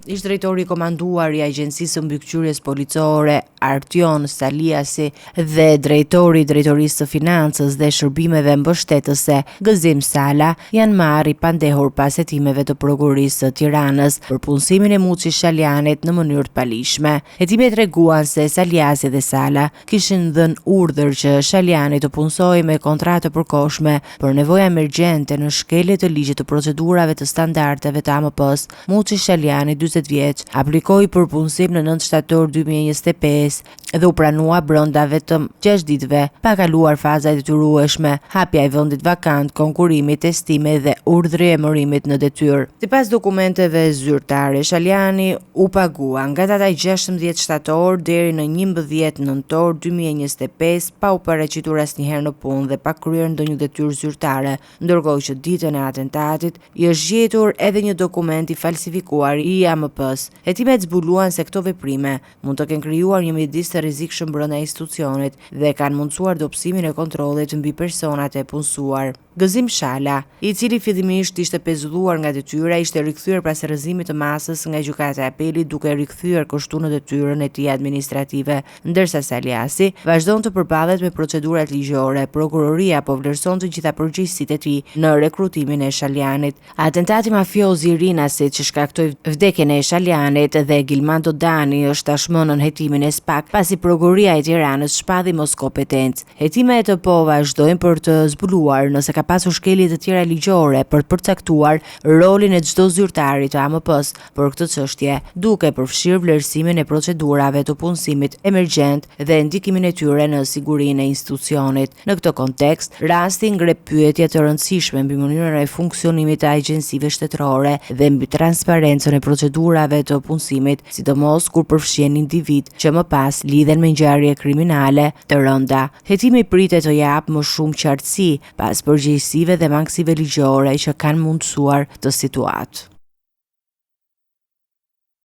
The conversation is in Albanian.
Ish-drejtori i komanduar i Agjencisë së Mbikëqyrjes Policore, Artion Saliasi dhe drejtori i Drejtorisë së Financës dhe Shërbimeve Mbështetëse, Gëzim Sala, janë marrë i pandehur pas hetimeve të Prokurorisë së Tiranës për punësimin e Muçi Shaljanit në mënyrë të paligjshme. Hetimet treguan se Saliasi dhe Sala kishin dhënë urdhër që Shaljani të punësohej me kontratë të përkohshme për nevoja emergjente në shkelje të ligjit të procedurave të standardeve të AMP-së. Muçi Shaljani, 40 vjeç, aplikoi për punësim në 9 shtator 2025 dhe u pranua brenda vetëm 6 ditëve, pa kaluar faza e detyrueshme, hapja e vendit vakant, konkurrimi, testimi dhe urdhri i emërimit në detyrë. Sipas dokumenteve zyrtare, Shaljani u pagua nga data 16 shtator deri në 11 nëntor 2025 pa u paraqitur asnjëherë në punë dhe pa kryer ndonjë detyrë zyrtare, ndërkohë që ditën e atentatit i është gjetur edhe një dokument i falsifikuar i AMP-së. Hetimet zbuluan se këto veprime mund të kenë krijuar një mjedis të rrezikshëm brenda institucionit dhe kanë mundësuar dobësimin e kontrollit mbi personat e punësuar. Gëzim Shala, i cili fillimisht ishte pezulluar nga detyra, ishte rikthyer pas rrëzimit të masës nga Gjykata e Apelit duke rikthyer kështu në detyrën e tij administrative. Ndërsa Saliasi vazhdon të përballet me procedurat ligjore, prokuroria po vlerëson të gjitha përgjegjësitë e tij në rekrutimin e Shaljanit. Atentati mafioz i Rinasit që shkaktoi vdekjen e Shaljanit dhe Gilmando Dani është tashmë nën hetimin e SPAK, pasi prokuroria e Tiranës shpalli moskompetencë. Hetimet po vazhdojnë për të zbuluar nëse ka pasur shkelje të tjera ligjore për të përcaktuar rolin e çdo zyrtari të AMP-së për këtë çështje, duke përfshirë vlerësimin e procedurave të punësimit emergjent dhe ndikimin e tyre në sigurinë e institucionit. Në këtë kontekst, rasti ngre pyetje të rëndësishme mbi mënyrën e funksionimit të agjencive shtetërore dhe mbi transparencën e procedurave të punësimit, sidomos kur përfshihen individë që më pas lidhen me ngjarje kriminale të rënda. Hetimi pritet të japë më shumë qartësi pas përgjegjësive dhe mangësive ligjore që kanë mundësuar këtë situatë.